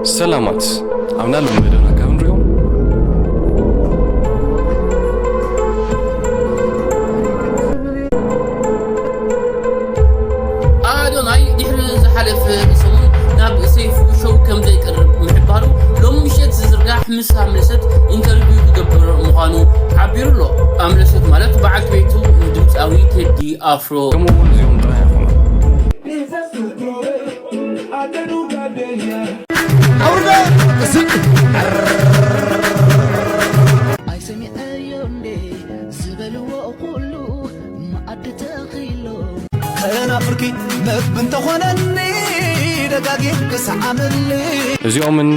ሰላማት፣ ኣብ ናሎም መደብና ካብ ንሪኦም። ኣዶናይ ድሕሪ ዝሓለፈ ሰሙን ናብ ሰይፉ ሾው ከም ዘይቀርብ ምሕባሩ፣ ሎም ምሸት ዝዝርጋሕ ምስ ኣምለሰት ኢንተርቪው ክገብር ምዃኑ ሓቢሩ ኣሎ። ኣምለሰት ማለት በዓልቲ ቤቱ ድምፃዊ ቴዲ ኣፍሮ። ከምኡ እውን እዚኦም ጥራይ ኣይኮኑን። ኣይሰሚዐዮ እንዴ ዝበልዎ ኩሉ መኣዲ ተኺሎ። ከናፍርኪ መግቢ እንተኾነኒ ደጋጊም ክሰዓመኒ። እዚኦምን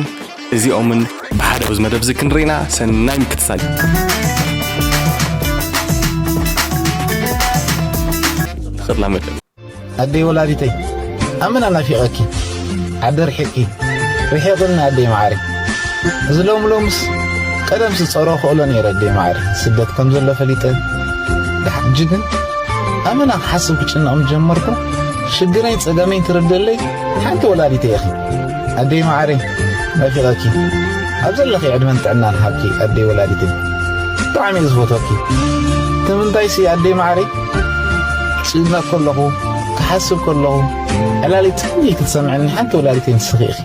እዚኦምን ብሓደ ኣብዚ መደብ እዚ ክንርኢና ሰናይ ምክትታል። ተኸትላ መደብ። ኣደይ ወላዲተይ፣ ኣመና ናፊቐኪ፣ ዓዲ ርሒቕኪ፣ ርሒቕኒ ኣደይ መዓረይ። እዚ ሎሚ ሎምስ፣ ቀደምስ ዝጸረኹ እሎ ነይረ ኣደይ መዓረይ፣ ስደት ከም ዘሎ ፈሊጠ። ድሓ-፣ ሕጂ ግን ኣመና ክሓስብ ክጭነቕ ምስ ጀመርኩ፣ ሽግረይን ጸገመይን ትርደለይ ሓንቲ ወላዲተይ ኢኺ። ኣደይ መዓረይ፣ ናፊቐኪ። ኣብ ዘለኺ ዕድመን ጥዕናን ሃብኪ ኣደይ ወላዲተይ። ብጣዕሚ እየ ዝፈትወኪ። ንምንታይሲ ኣደይ መዓረይ፣ ክጭነቕ ከለኹ፣ ክሓስብ ከለኹ፣ ዕላሊ ጥቕሚ ክትሰምዕኒ ሓንቲ ወላዲተይ ንስኺ ኢኺ።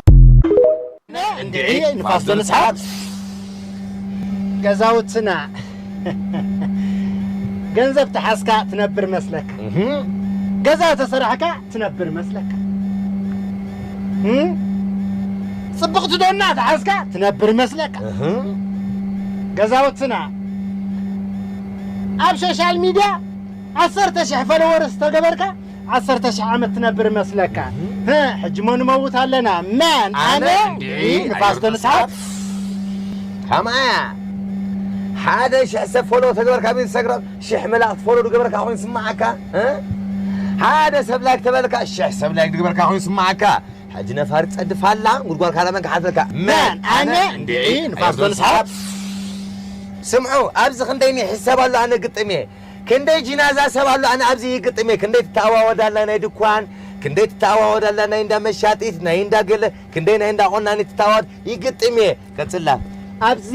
እንድዒ ንፋስ ዶ ንስሓት? ገዛውትና ገንዘብ ተሓዝካ ትነብር መስለካ? እህ። ገዛ ተሰራሕካ ትነብር መስለካ? እህ? ጽብቕቲ ዶና ተሓዝካ ትነብር መስለካ? እህ። ገዛውትና ኣብ ሶሻል ሚድያ ዓሰርተ ሽሕ ፎሎወርስ ተገበርካ ዓሰርተ ሽሕ ዓመት ትነብር መስለካ? እህ። ህ፣ ሕጂ ሞ ንመውት ኣለና። መን? ኣነ? ኣነ? እንድዒ ንፋስ ዶ ንስሓት? ከማያ ሓደ ሽሕ ሰብ ፎሎ ተገበርካ ኣብ ኢንስታግራም፣ ሽሕ መላእኽቲ ፎሎ ዝገበርካ ኮይኑ ይስምዓካ? እ? ሓደ ሰብ ላይክ ተበልካ፣ ሽሕ ሰብ ላይክ ዝገበርካ ኮይኑ ይስምዓካ? ሕጂ ነፋሪት ጸድፍ ኣላ፣ ጉድጓድ ካላ መን ክሓተልካ? መን? ኣነ? ኣነ? እንድዒ ንፋስ ዶ ንስሓት? ስምዑ፣ ኣብዚ ክንደይ ይሕሰብ ኣሎ ኣነ ግጥም እየ። ክንደይ ጅናዛ ሰብ ኣሎ ኣነ ኣብዚ ይግጥም እየ። ክንደይ ትተኣዋወድ ኣላ ናይ ድኳን፣ ክንደይ ትተኣዋወድ ኣላ ናይ እንዳ መሻጢት፣ ናይ እንዳ ገለ፣ ክንደይ ናይ እንዳ ቆናኒ ትተኣዋወድ ይግጥም እየ። ቀጽላ። ኣብዚ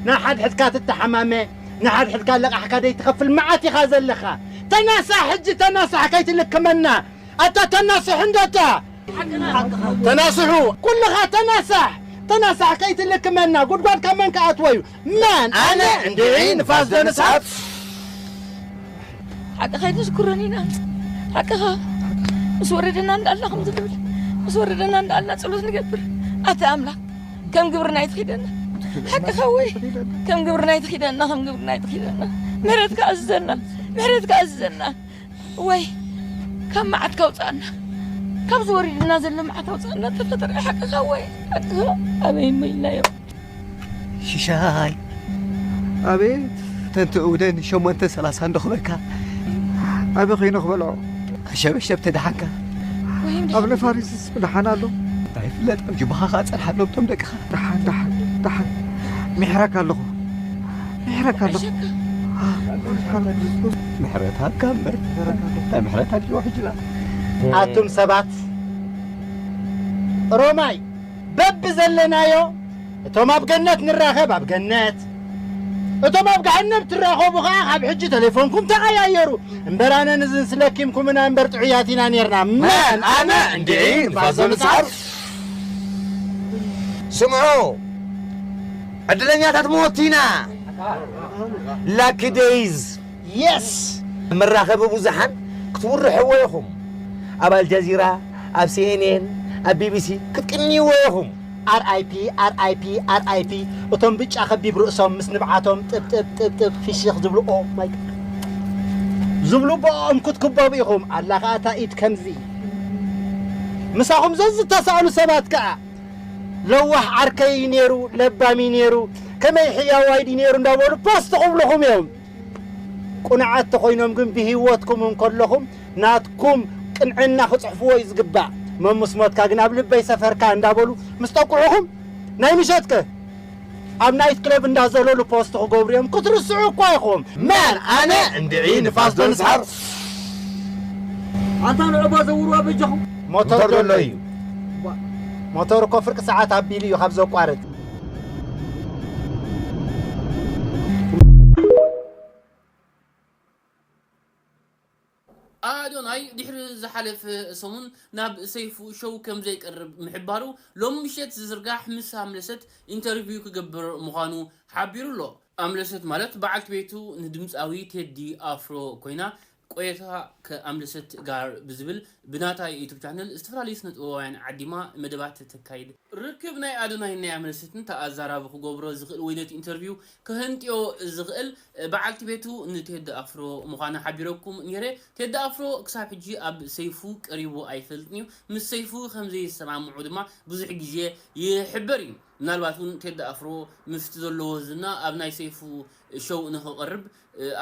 ንሓድሕድካ ትተሓማመ፣ ንሓድሕድካ ለቃሕካ ደይትኸፍል መዓት ኢኻ ዘለኻ። ተናሳሕ ሕጂ ተናሳሕ ከይትልክመና። ኣታ ተናስሕ እንዶ ኣታ። ተናስሑ። ኩልኻ ተናሳሕ። ተናሳሕ ከይትልክመና። ጉድጓድ ካብ መን ክኣትዎ እዩ? መን? ኣነ እንድዒ ንፋስ ዶ ንስሓት? ሓቅኻ ኣይትዝክሮን ኢና። ሓቅኻ ምስ ወረደና እንዳኣልና ከምዚ ንብል። ምስ ወረደና እንዳኣልና ጸሎት ንገብር። ኣታ ኣምላኽ ከም ግብርና ኣይትኺደና። ሓቅኻ ወይ ከም ግብርና ኣይትኺደና፣ ከም ግብርና ኣይትኺደና። ምሕረትካ ኣዝዘና። ምሕረትካ ኣዝዘና። ወይ ካብ መዓት ካውፃና፣ ካብ ዝወሪድና ዘሎ መዓት ኣውፃና። ተፈጠረ ሓቅኻ ወይ ሓቅኻ ኣበይ እሞ ኢልናዮ? ሽሻይ ኣቤት፣ ተንትእውደን ሸሞንተ ሰላሳ እንደኽበካ ኣበ ኸይነ ክበልዖ። ሸበሸብ ተደሓንካ። ወይ እንዲ ኣብ ነፋሪትስ ብደሓን ኣሎ? እንታይ ፍለጥ፣ ኣብ ጅባኻ ኸኣ ጸንሓሎም እቶም ደቅኻ። ደሓን፣ ደሓን፣ ደሓን። ምሕረካ ኣለኹ። ምሕረካ ኣለኹ። ምሕረካ። ምሕረታካ እምበር። እንታይ ምሕረት ኣድልዎ ሕጂ ደኣ? ኣቱም ሰባት፣ ሮማይ በብዘለናዮ፣ እቶም ኣብ ገነት ንራኸብ ኣብ ገነት፣ እቶም ኣብ ገሃነብ ትራኸቡ ኸዓ ካብ ሕጂ ተሌፎንኩም ተቐያየሩ። እምበር ኣነ ንዝን ስለኪምኩምና እምበር ጥዑያት ኢና ኔርና። መን? ኣነ? እንድዒ ንፋስ ዶ ንስሓት? ስምዑ፣ ዕድለኛታት መወት ኢና። ላኪ ደይዝ። የስ! መራኸቢ ብዙሓን ክትውርሕዎ ኢኹም። ኣብ ኣልጀዚራ፣ ኣብ ሲ ኤን ኤን፣ ኣብ ቢ ቢ ሲ ክትቅንይዎ ኢኹም። ኣር ኣይ ፒ፣ ኣር ኣይ ፒ፣ ኣር ኣይ ፒ። እቶም ብጫ ከቢብ ርእሶም ምስ ንብዓቶም ጥብ፣ ጥብ፣ ጥብ፣ ጥብ ፍሽኽ ዝብሉ፣ ኦ ማይ ጋድ ዝብሉ ብኦም ክትክበቡ ኢኹም። ኣላ ኸኣ እታ ኢድ ከምዚ። ምሳኹም ዘዝተሳእሉ ሰባት ከኣ ለዋህ ዓርከይ እዩ ነይሩ፣ ለባም እዩ ነይሩ፣ ከመይ ሕያዋይ ድዩ ነይሩ እንዳበሉ ፖስት ክብልኹም እዮም። ቁኑዓት ተኾይኖም ግን ብህይወትኩም እንከለኹም ናትኩም ቅንዕና ክጽሕፍዎ እዩ ዝግባእ። መምስ ሞትካ ግን ኣብ ልበይ ሰፈርካ እንዳበሉ ምስ ጠቁዑኹም ናይ ምሸትከ ኣብ ናይት ክለብ እንዳዘለሉ ፖስት ክገብሩ እዮም። ክትርስዑ እኳ ኢኹም። መን? ኣነ? እንድዒ ንፋስ ዶ ንስሓት? ኣንታ ንዕቦ ዘውርዋ በጃኹም። ሞተር ዶ ኣሎ እዩ። ዋ። ሞተር እኮ ፍርቂ ሰዓት ኣቢሉ እዩ ካብ ዘቋርጥ። ኣዶናይ ድሕሪ ዝሓለፈ ሰሙን ናብ ሰይፉ ሾው ከም ዘይቀርብ ምሕባሩ፣ ሎም ምሸት ዝዝርጋሕ ምስ ኣምለሰት ኢንተርቪው ክገብር ምዃኑ ሓቢሩ ኣሎ። ኣምለሰት ማለት በዓልቲ ቤቱ ንድምፃዊ ቴዲ ኣፍሮ ኮይና፣ ቆየታ ከኣምለሰት ጋር ብዝብል ብናታ ዩቱብ ቻነል ዝተፈላለዩ ስነ ጥበባውያን ዓዲማ መደባት ተካይድ። ርክብ ናይ ኣዶናይ ናይ ኣምለሰትን ተኣዛራቢ ክገብሮ ዝኽእል ወይ ነቲ ኢንተርቪው ክህንጥዮ ዝኽእል በዓልቲ ቤቱ ንቴዲ ኣፍሮ ምዃና ሓቢረኩም ነይረ። ቴዲ ኣፍሮ ክሳብ ሕጂ ኣብ ሰይፉ ቀሪቡ ኣይፈልጥን እዩ። ምስ ሰይፉ ከም ዘይሰማምዑ ድማ ብዙሕ ግዜ ይሕበር እዩ። ምናልባት እውን ቴዲ ኣፍሮ ምስቲ ዘለዎ ዝና ኣብ ናይ ሰይፉ ሾው ንኽቐርብ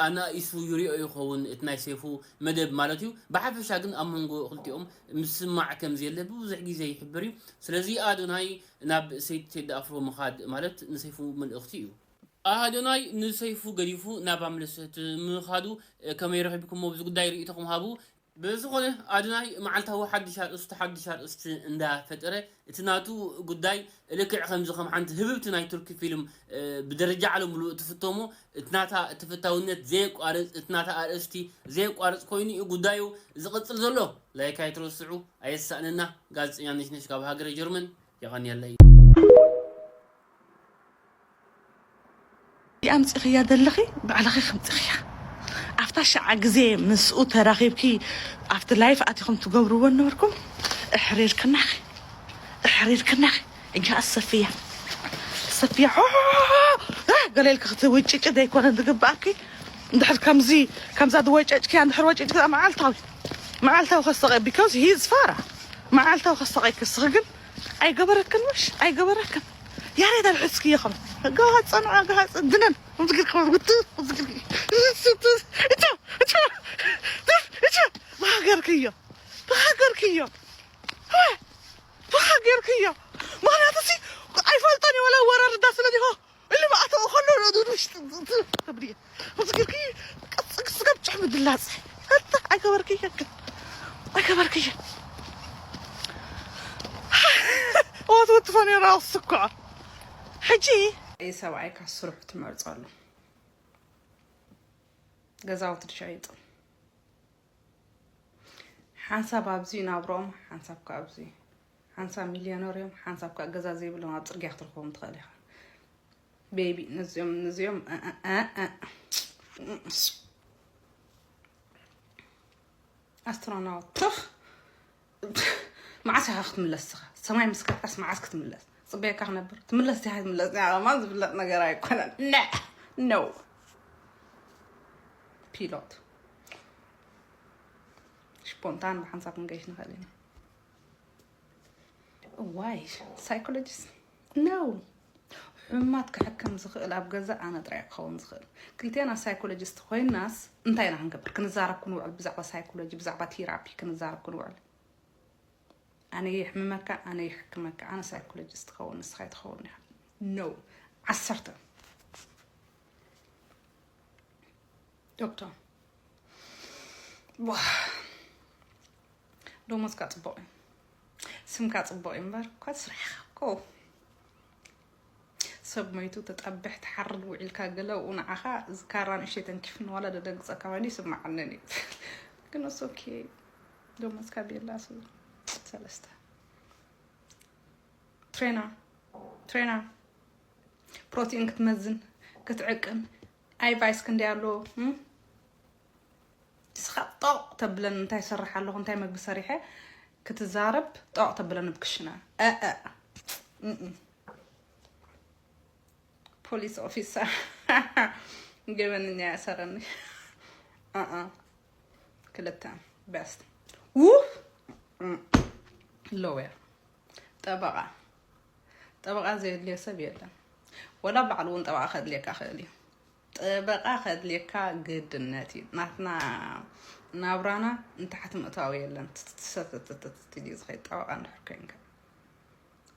ኣናኢሱ ይሪኦ ይኸውን እቲ ናይ ሰይፉ መደብ ማለት እዩ። ብሓፈሻ ግን ኣብ መንጎ ክልቲኦም ምስማዕ ከም ዘየለ ብብዙሕ ግዜ ይሕበር እዩ። ስለዚ ኣዶናይ ናብ ሰይድ ቴዲ ኣፍሮ ምኻድ ማለት ንሰይፉ መልእኽቲ እዩ። ኣዶናይ ንሰይፉ ገዲፉ ናብ ኣምለሰት ምኻዱ ከመይ ረኺብኩሞ? ኣብዚ ጉዳይ ርእይቶኹም ሃቡ። ብዝኾነ ኣዶናይ መዓልታዊ ሓድሽ ኣርእስቲ ሓድሽ ኣርእስቲ እንዳፈጠረ እቲ ናቱ ጉዳይ ልክዕ ከምዚ ከም ሓንቲ ህብብቲ ናይ ቱርኪ ፊልም ብደረጃ ዓለም ሙሉእ ትፍቶሞ እቲ ናታ ተፈታውነት ዘየቋርፅ እቲ ናታ ኣርእስቲ ዘየቋርፅ ኮይኑ እዩ ጉዳዩ ዝቕፅል ዘሎ። ላይክ ኣይትረስዑ ኣየሳእነና። ጋዜጠኛ ነሽነሽ ካብ ሃገረ ጀርመን። የቐንየለይ። ኣምፂኽያ ዘለኺ ባዕልኺ ከምፅኽያ ኣብታ ሸዓ ግዜ ምስኡ ተራኺብኪ ኣብቲ ላይፍ ኣቲኹም ትገብርዎ ነበርኩም። እሕሪርክናኺ እሕሪርክናኺ እጃ ኣሰፍያ ሰፍያ ገሌልክ ክትውጭጭ ዘይኮነ ዝግባኣኪ። እንድሕር ከምዚ ከምዛ ዝወጨጭክያ እንድሕር ወጭጭ መዓልታዊ መዓልታዊ ከሰቀ because he's ፋራ መዓልታዊ ከሰቀ ክስኺ ግን ኣይገበረክን ምሽ ኣይገበረክን። ያሬድ ኣልሕዝክዮ ከም ጋሃፀን ጋሃፀን ድነን እቶ እቶ እቶ ብሃገርክዮ ብሃገርክዮ ብሃገርክዮ ምክንያቱ ሲ ኣይፈልጦን እዩ ወላ ወራርዳ ስለ ዲሆ እሊ ብኣተው ከሎ ዶ ውሽጢ ትብልየ እዚ ግርኪ ስጋብ ጭሕሚ ድላፅ ኣይገበርክዮ ግን ኣይገበርክዮ ወትወትፎ ነራ ስኳ ሕጂ ሰብኣይ ካብ ስርሑ ትመርፀሉ ገዛውቲ ትሸይጡ ሓንሳብ ኣብዚ ናብሮም ሓንሳብ ካብዚ ሓንሳብ ሚልዮነር እዮም ሓንሳብ ከዓ ገዛ ዘይብሎም ኣብ ፅርግያ ክትረክቦም ትኽእል ኢኻ ቤቢ ነዚኦም ነዚኦም ኣስትሮናውት ትኽ መዓስ ኢኻ ክትምለስ ስኻ ሰማይ ምስ ከፍታስ መዓስ ክትምለስ ፅበየካ ክነብር ትምለስ ዲኻ ትምለስ ማ ዝፍለጥ ነገር ኣይኮነን ነ ነው ፒሎት ሽፖንታን ብሓንሳብ ክንገይሽ ንኽእል ኢና እዋይ ሳይኮሎጂስት ነው ሕማት ክሕከም ዝኽእል ኣብ ገዛ ኣነ ጥራይ ክኸውን ዝኽእል ክልቴና ሳይኮሎጂስት ኮይናስ እንታይ ኢና ክንገብር ክንዛረብ ክንውዕል ብዛዕባ ሳይኮሎጂ ብዛዕባ ቴራፒ ክንዛረብ ክንውዕል ኣነ የሕምመካ ኣነ የሕክመካ ኣነ ሳይኮሎጂስት ክኸውን ንስኻ ይትኸውን ኢኻ ነው ዓሰርተ ዶክተር ደሞዝካ ፅቡቅ እዩ ስምካ ፅቡቅ እዩ እምበር እኳ ስራሕካ እኮ ሰብ ሞይቱ ተጠብሕ ትሓርድ ውዒልካ ገለ ኣብኡ ንዓኻ ዝካራ ንእሸይ ተንኪፍኒ ዋላ ደደንግፀካ ኮይኑ ይስማዓንን እዩ ግን እሱ ኦኬ ደሞዝካ ቤላ ሱ ሰለስተ ትሬና ትሬና ፕሮቲን ክትመዝን ክትዕቅን ኣይ ቫይስ ክንደይ ኣለዎ ንስኻ ጦቕ ተብለን እንታይ ይሰርሕ ኣለኹ እንታይ መግቢ ሰሪሐ ክትዛረብ ጦቕ ተብለን ብክሽና ፖሊስ ኦፊሰር ገበንኛ ያሰረኒ ክልተ ቤስት ውፍ ሎየር ጠበቃ ጠበቃ ዘየድልዮ ሰብ የለን ወላ ባዕሉ እውን ጠበቃ ከድልየካ ክእል እዩ ጠበቃ ከድልየካ ግድነት እዩ ናትና ናብራና ንታሕቲ ምእታዊ የለን ትሰተተተትት እዩ ዝኸይድ ጠበቃ እንድሕር ኮይንካ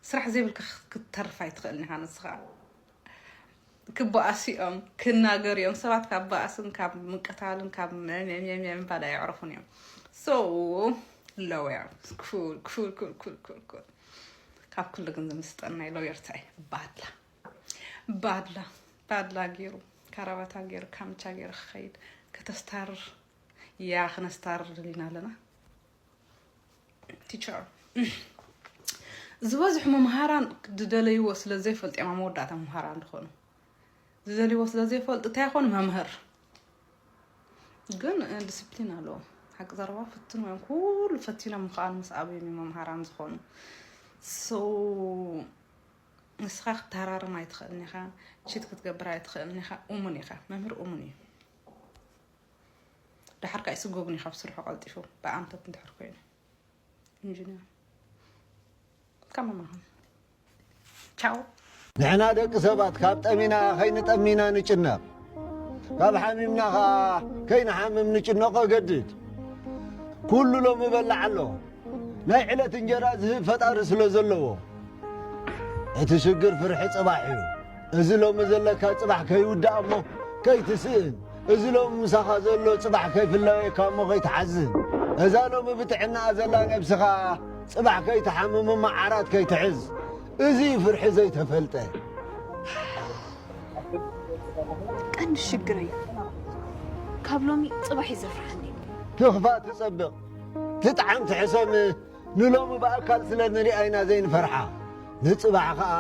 ስራሕ ዘይብልካ ክትተርፍ ኣይትኽእልን ኢኻ ንስኻ ክበኣሱ እዮም ክናገሩ እዮም ሰባት ካብ በኣስን ካብ ምቅታልን ካብ ምባል ኣይዕረፉን እዮም so lower cool cool cool cool cool cool ካብ ኩሉ ግን ዝምስጠን ናይ ሎየርታ እዩ። ባድላ ባድላ ባድላ ገይሩ፣ ካራባታ ገይሩ፣ ካምቻ ገይሩ ክኸይድ፣ ከተስታርር። ያ ክነስታርር ደሊና ኣለና። ቲቸር ዝበዝሑ መምሃራን ዝደለይዎ ስለ ዘይፈልጡ እዮም ኣብ መወዳእታ መምሃራን ዝኾኑ። ዝደልይዎ ስለ ዘይፈልጡ እንታይ ይኾኑ? መምህር። ግን ዲስፕሊን ኣለዎም። ሓቂ ዘረባ ፍትን እዮም፣ ኩሉ ፈቲኖም ከኣ ምስ ኣብዮም እዮም መምሃራን ዝኾኑ። So ንስኻ ክትተሃራርም ኣይትኽእልን ኢኻ፣ ቺት ክትገብር ኣይትኽእልን ኢኻ። እሙን ኢኻ፣ መምህር እሙን እዩ። ደሓር ከኣ ይስጎግን እዩ ካብ ስርሑ ቀልጢፉ፣ ብኣንፈት እንድሕር ኮይኑ። ኢንጂነር ከመ መሃን። ቻው። ንሕና ደቂ ሰባት ካብ ጠሚና ከይንጠሚና ንጭነቕ፣ ካብ ሓሚምና ኸኣ ከይንሓምም ንጭነቕ ኣገድድ። ኩሉ ሎሚ በላዕ ኣሎ። ናይ ዕለት እንጀራ ዝህብ ፈጣሪ ስለ ዘለዎ። እቲ ሽግር ፍርሒ ጽባሕ እዩ። እዚ ሎሚ ዘለካ ጽባሕ ከይውዳእ እሞ ከይትስእን፣ እዚ ሎሚ ምሳኻ ዘሎ ጽባሕ ከይፍለየካ እሞ ከይትሓዝን፣ እዛ ሎሚ ብጥዕናኣ ዘላ ነብስኻ ጽባሕ ከይትሓምም እሞ ዓራት ከይትሕዝ፣ እዚ እዩ ፍርሒ ዘይተፈልጠ። ቀንዲ ሽግረይ ካብ ሎሚ ጽባሕ እዩ ዘፍርሓኒ። ትኽፋእ ትጸብቕ፣ ትጥዓም ትሕሰም፣ ንሎሚ ብኣካል ስለ ንሪኣ ኢና ዘይንፈርሓ፣ ንጽባሕ ኸኣ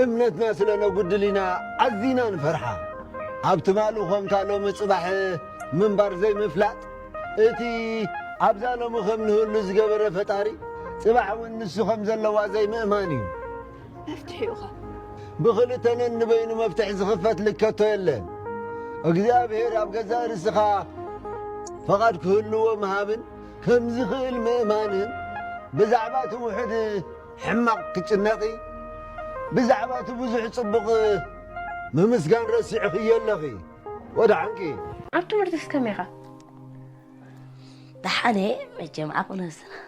እምነትና ስለ ነጉድል ኢና ኣዚና ንፈርሓ። ኣብ ትማሊ ኾንካ ሎሚ ጽባሕ ምንባር ዘይምፍላጥ፣ እቲ ኣብዛ ሎሚ ከም ንህሉ ዝገበረ ፈጣሪ፣ ጽባሕ እውን ንሱ ከም ዘለዋ ዘይምእማን እዩ። መፍትሒኡኸ? ብኽልተ ነንበይኑ መፍትሒ ዝኽፈት ልከቶ የለን። እግዚኣብሔር ኣብ ገዛእ ርእስኻ ፍቓድ ክህልዎ ምሃብን ከም ዝኽእል ምእማንን ብዛዕባ እቲ ውሑድ ሕማቕ ክትጭነቒ ብዛዕባ እቲ ብዙሕ ጽቡቕ ምምስጋን ረሲዕኽዮ ኣለኺ። ወድሓንኪ። ኣብ ትምህርትስ ከመይ ኢኻ? ደሓነ መቸም ዓቕምና ዝስራሕ።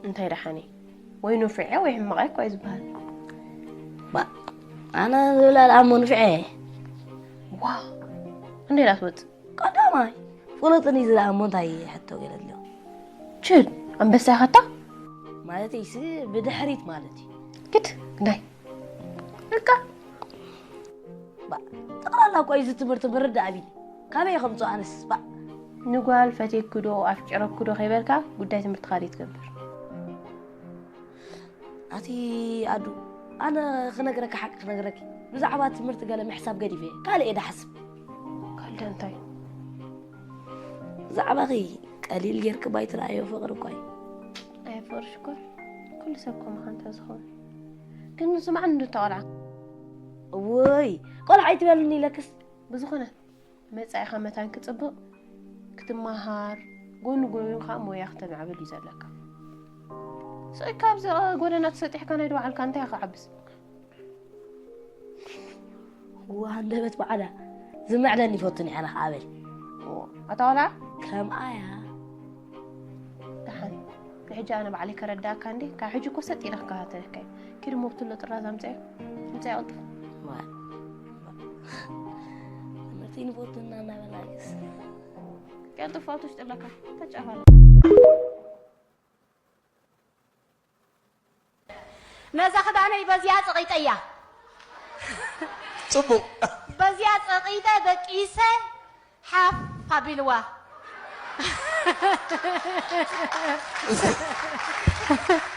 እንታይ ደሓነ? ወይ ንፉዐ ወይ ሕማቕ እኮ እዩ ዝበሃል። ባ ኣነ ዝብላ ደኣ እሞ ንፍዐ እየ። ዋ እንዴ ዳትወጽእ? ቀዳማይ ፍሉጥኒ እዚ ደኣ እሞ እንታይ ሕቶ ገለ ኣሎ? ችድ ኣንበሳ ኢኻታ? ማለተይሲ ብድሕሪት ማለት እዩ። ግድ ግዳይ እቃ ባ ጠቕላላ እኮ እዚ ትምህርቲ ምርዳእ ኣቢኒ ካበይ ከምፅኦ ኣነስ ባ ንጓል ፈትየኪ ዶ ኣፍቂረኪ ዶ ከይበልካ ጉዳይ ትምህርትኻ ዘይትገብር። ኣቲ ኣዱ ኣነ ክነግረካ ሓቂ ክነግረኪ ብዛዕባ ትምህርቲ ገለ ምሕሳብ ገዲፈ ካልእ እየ ድሓስብ። ካልደ እንታይ? ብዛዕባኺ ቀሊል ጌርኪ ባይትረኣዮ ፍቕሪ እኳ እዩ። ኣየፍቕርሽ እኮ ኩሉ ሰብ ከምኡ ከ እንተዝኸውን። ግን ንስማዕ እንድታ ቆልዓ እውይ ቆልዓ ኣይትበልኒ ኢለክስ። ብዝኾነ መጻኢኻ መታን ክጽብቕ ክትመሃር ጎኒ ጎኒ ከዓ ሞያ ክተማዕብል እዩ ዘለካ። ስቕ ኢልካ ኣብዚ ጎደና ተሰጢሕካ ናይ ድባዕልካ እንታይ ኢኻ ክዓብስ? እዋ ሃንደበት በዓላ ዝምዕለኒ ይፈቱን እያ ንኽኣበል ኣታ ቆልዓ ከምኣ እያ። ደሓን ንሕጂ ኣነ ባዕለይ ከረዳእካ እንዴ ካብ ሕጂ እኮ ሰጥ ኢለ ክከታተለካ እየ። ኪድ እሞ ብትሎ ጥራዝ ኣምፅኦ ኣምፅኦ ቅልጥፍ ትምህርቲ ንፈቱ እና እናበላግስ ቀልጥፍ ኣብቲ ውሽጢ ኣለካ ተጫፋለ ነዛ ክዳነይ በዚኣ ጸቒጠያ። ጽቡቕ። በዚኣ ጸቒጠ ደቂሰ ሓፍ ኣቢልዋ።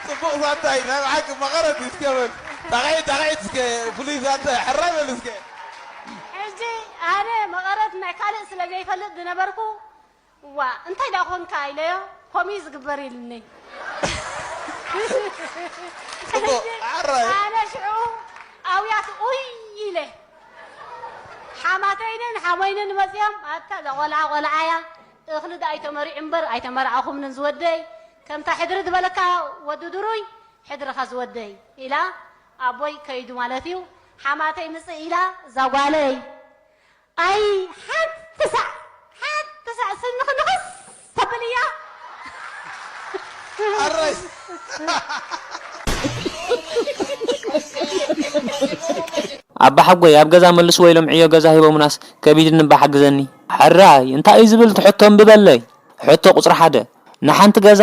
ጽቡቕ ዛንታ እዩ። ናይ ብሓቂ መቐረት እዩ። እስከ በል። ጣቕዒት፣ ጣቕዒት እስከ ፍሉይ ዛንታ እዩ። ሕራይ በል እስከ። ሕጂ ኣነ መቐረት ናይ ካልእ ስለ ዘይፈልጥ ዝነበርኩ፣ ዋ፣ እንታይ ደኣ ኾንካ ኢለዮ፣ ከምኡ እዩ ዝግበር ኢሉኒ። ጽቡቕ፣ ሕራይ። ኣነ ሽዑ ኣውያት ኡይ ኢለ። ሓማተይንን ሓሞይንን መጺኦም፣ ኣታ እዛ ቆልዓ ቆልዓ እያ፣ እኽሊ ደኣ ኣይተመሪዑ እምበር ኣይተመርዓኹምንን ዝወደይ፣ ከምታ ሕድሪ ዝበለካ ወዲ ድሩይ ሕድርኻ ዝወደይ ኢላ፣ ኣቦይ ከይዱ ማለት እዩ፣ ሓማተይ ምጽእ ኢላ፣ እዛ ጓለይ ኣይ ሓንቲ ሳዕ ሓንቲ ሳዕ ስኒ ክንኽስ ተብል እያ። ኣራይ ኣባሓጎይ ኣብ ገዛ መልስዎ ኢሎም ዕዮ ገዛ ሂቦሙናስ ከቢድኒ እባ ሓግዘኒ። ሕራይ እንታይ እዩ ዝብል እቲ ሕቶ እንብበለይ። ሕቶ ቁፅሪ ሓደ ንሓንቲ ገዛ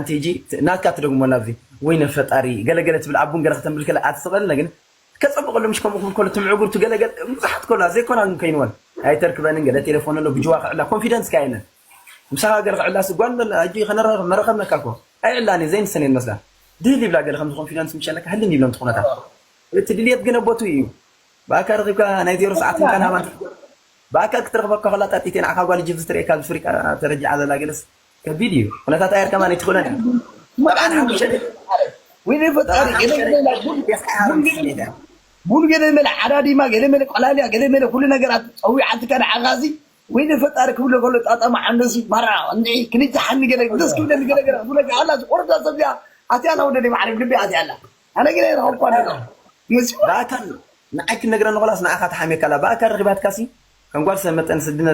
ሓንቲ ጂ ናትካ ትደግሞ ናብዚ። ወይነ ፈጣሪ ገለገለ ትብል ኣቡን ገለ ከተንብል ከለ ኣትስቐልና ግን ከጸብቐሉ ምሽ ከምኡ ክብል ከሎ ትምዕጉርቱ ገለገለ ብዙሓት ከሎ ዘይኮና ግን ከይንወን ኣይተርክበንን ገለ ቴሌፎን ኣሎ ብጅዋ ክዕላ ኮንፊደንስ ካየለን ምሳኻ ገለ ክዕላ ስጓን በል ኣጂ ከነራኸብ መረኸብነካ እኮ ኣይዕላን ዘይንሰን መስላ ድህል ይብላ ገለ ከምዚ ኮንፊደንስ ምሸለካ ህልን ይብሎም ትኾነታ እቲ ድልየት ግን ኣቦቱ እዩ ብኣካ ረኺብካ ናይ ዜሮ ሰዓት እንካ ናባን ብኣካ ክትረኽበካ ከላ ጣጢቴ ንዓኻ ጓል ጅብስ ትርእየካ ብፍሪቃ ተረጂዓ ዘላ ገለስ ከቢድ እዩ ኩነታት ኣየር ከማን ኣይትኽእለን እያ ወይኔ ፈጣሪ ገለ ገለ ቡን ገለ ገለ መለ ዓዳዲማ ገለ መለ ቆላልያ ገለ መለ ኩሉ ነገራት ጸዊዓትካ ንዓኻዚ ወይኔ ፈጣሪ ክብሎ ከሎ ጣጣማ ዓንደሲ ማራ እንዲ ክልተ ሓኒ ገለ ደስ ክብለኒ ገለ ገለ ክብለካ ኣላ ዝቆርዳ ሰብ እዚኣ ኣትያ ኣላ ወደደይ ማዕረግ ልቢ ኣትያ ኣላ ኣነ ገለ ረኸብኳ ኣለና መሲዋ ብኣካል ንዓይ ክነግረኒ ኮላስ ንዓኻ ተሓሚየካ ኣላ ብኣካል ረኺባትካሲ ከም ጓል ሰብ መጠን ስድነ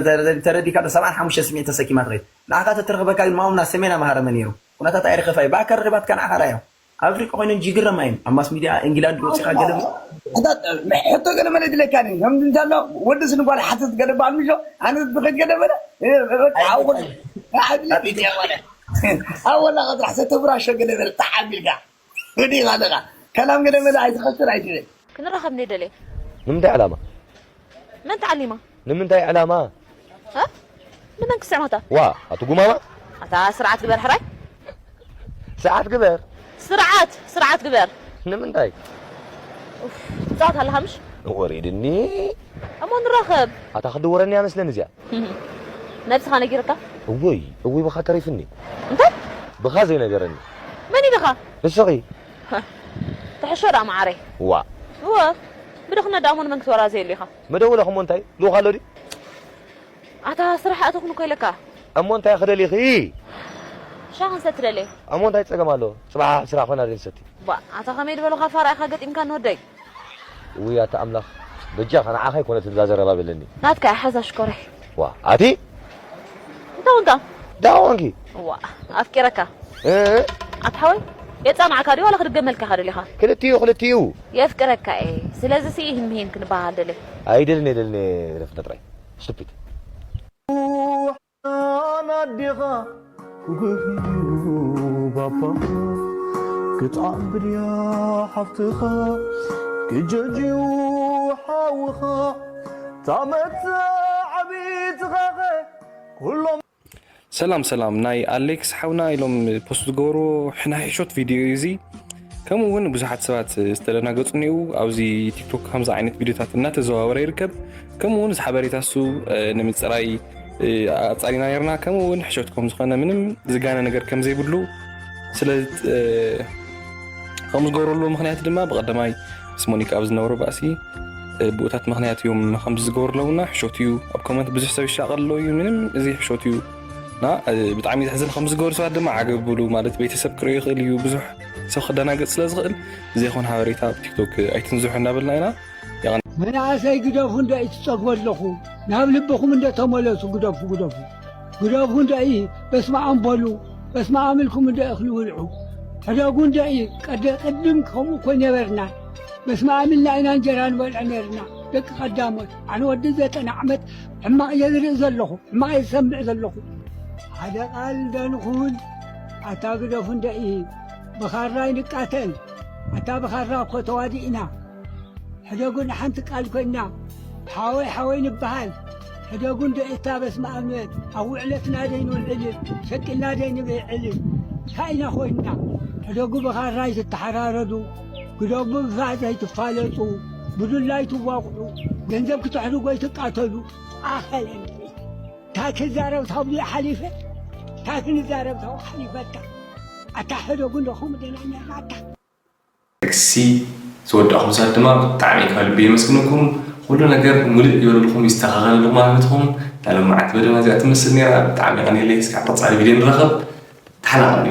ተረዲካ ዶ ሰብዓን ሓሙሽተ ስሚዒት ተሰኪማ ትኸይድ ንዓኻ ተትረኽበካ ግን ማሙና ሰሜን ኣምሃረ መን ነይሩ ኩነታት ኣይረኸፋይ ብኣካል ረኺባትካ ንዓኻ ራዮ ኣፍሪቃ ኮይነን ጅግረማ እየን ኣብ ማስ ሚድያ ኢንግላንድ ወፂኻ ገለ ሕቶ ገለ መለ ይድለካ ኒ ከም እንታሎ ወዲ ስንጓል ሓትት ገለ በዓል ምሾ ኣነ ዝኸድ ገለ በለ ኣወላ ቀጥራሕ ሰተብራሾ ገለ በለ ተሓቢልካ ወዲኻ ኣለኻ ከላም ገለ በለ ኣይትኸስር ኣይትብል ክንራኸብ እንደ ደልየ ንምንታይ ዕላማ መን ተዓሊማ ንምንታይ ዕላማ እ? ንመን ክስዕማታ ዋ ኣቲ ጉማማ ኣታ ስርዓት ግበር ሕራይ ስርዓት ግበር ስርዓት ስርዓት ግበር ንምንታይ ትፃወት ኣለኻ ምሽ ወሪድኒ እሞ ንራኸብ ኣታ ክድወረኒ እያ መስለኒ እዚኣ ነብስኻ ነጊርካ እወይ እወይ ብኻ ተሪፍኒ እንታይ ብኻ ዘይነገረኒ መን ኢልኻ ንስኺ ትሕሾ ዳ መዓረይ ዋ እወ ብድኽነት ዳ እሞ ንመን ክትወራዘየሉ ኢኻ መደወለ እሞ እንታይ ልኡኽ ኣሎ ድዩ ኣታ ስራሕ ኣተኹን እኮ ኢለካ እሞ እንታይ ክደሊኺ ሻሂ ክንሰቲ ደልየ እሞ እንታይ ፀገም ኣሎ ፅባሕ ስራሕ ኮይና ደልሰቲ ባ ኣታ ከመይ ዝበለኻ ፋራ ኢኻ ገጢምካ ንወደይ ውይ ኣታ ኣምላኽ በጃኻ ንዓኻ ኣይኮነትን እዛ ዘረባ በለኒ ናትካ እያ ሓዛ ሽኮረይ ዋ ኣቲ እንታይ ኮንካ ዳዋ ኮንኪ ዋ ኣፍቂረካ እ ኣታ ሓወይ የጻናዕካ ድዩ ዋላ ክድገመልካ ኢኻ ደሊኻ ክልቲኡ ክልቲኡ የፍቅረካ እየ ስለዚ ሲ ይህን ምሂን ክንበሃል ደለ ኣይደልን የደልን ረፍነ ጥራይ ስቱፒድ ኣዲኻ ጉህዩ ባባ ክትዓቢ ድያ ሓፍትኻ ክጀጅዩ ሓውኻ ታመት ዓቢትኻኸ ኩሎም ሰላም ሰላም ናይ ኣሌክስ ሓውና ኢሎም ፖስት ዝገበርዎ ናይ ሕሾት ቪድዮ እዩ እዚ ከምኡ እውን ብዙሓት ሰባት ዝተደናገፁ እኒኡ ኣብዚ ቲክቶክ ከምዚ ዓይነት ቪድዮታት እናተዘዋወረ ይርከብ ከምኡ እውን እዚ ሓበሬታ እሱ ንምፅራይ ኣፃሪና ነርና ከምኡ እውን ሕሾት ከም ዝኾነ ምንም ዝጋነ ነገር ከም ዘይብሉ ስለ ከም ዝገብረሉ ምክንያት ድማ ብቀዳማይ ምስ ሞኒካ ኣብ ዝነበሮ ባእሲ ብኡታት ምኽንያት እዮም ከምዚ ዝገብሩ ኣለውና። ሕሾት እዩ። ኣብ ኮመንት ብዙሕ ሰብ ይሻቐል ኣሎ እዩ። ምንም፣ እዚ ሕሾት እዩ። እና ብጣዕሚ ዘሕዝን። ከምዚ ዝገብሩ ሰባት ድማ ዓገብ ብሉ። ማለት ቤተሰብ ክርእዮ ይኽእል እዩ። ብዙሕ ሰብ ክደናገጽ ስለ ዝኽእል ዘይኮን ሓበሬታ ኣብ ቲክቶክ ኣይትንዝሑ እንዳበልና ኢና። መናእሰይ ግደፉ እንዶ እዩ ትጸግቦ ኣለኹ። ናብ ልብኹም እንዶ ተመለሱ። ግደፉ፣ ግደፉ፣ ግደፉ እንዶ እዩ። በስመ ኣብ በሉ። በስመ ኣብ ኢልኩም እንዶ እኽሊ ብልዑ። ሕደጉ እንዶ እዩ። ቀደ ቅድም ከምኡ እኮ ነበርና። በስመ ኣብ ኢልና ኢና እንጀራ ንበልዕ ነርና። ደቂ ቀዳሞት። ኣነ ወዲ ዘጠና ዓመት ሕማቕ እየ ዝርኢ ዘለኹ። ሕማቕ እየ ዝሰምዕ ዘለኹ። ሓደ ቃል እንዶ ንኹን። ኣታ ግደፉ እንዶ እዩ። ብኻራ ይንቃተል። ኣታ ብኻራ እኮ ተዋዲእና። ሕደጉ ንሓንቲ ቃል ኮይና። ሓወይ ሓወይ ንበሃል። ሕደጉ እንዶ እታ በስመ ኣብ ንበል። ኣብ ውዕለትና ደይ ንውዕል። ሸቂልና ደይ ንብዕል። እንታይ ኢና ኮይንና? ሕደጉ ብኻራ ይትተሓራረዱ። ግደጉ ብፋእ ዘይትፋለጡ። ብዱላ ይትዋቕዑ። ገንዘብ ክትሕድጎ ይትቃተሉ። ኣኸለ እንታይ ክዛረብ ታብሉ ሓሊፈ? እንታይ ክንዛረብ ታብኡ ሓሊፈካ? ኣታ ሕደጉ እንዶ ከምኡ ደና ነርና ኣታ። ጥቅሲ ዝወዳእኹም ሰባት ድማ ብጣዕሚ ካብ ልቢ የመስግነኩም። ኩሉ ነገር ሙሉእ ይበለልኩም፣ ይስተኻኸለልኩም ማለት ኢኹም። እታ ሎማዓንቲ መደብና እዚኣ ትመስል ነይራ። ብጣዕሚ የቐንየለይ። እስካብ ቀጻሊ ቪድዮ ንራኸብ። ተሓናቐሉ።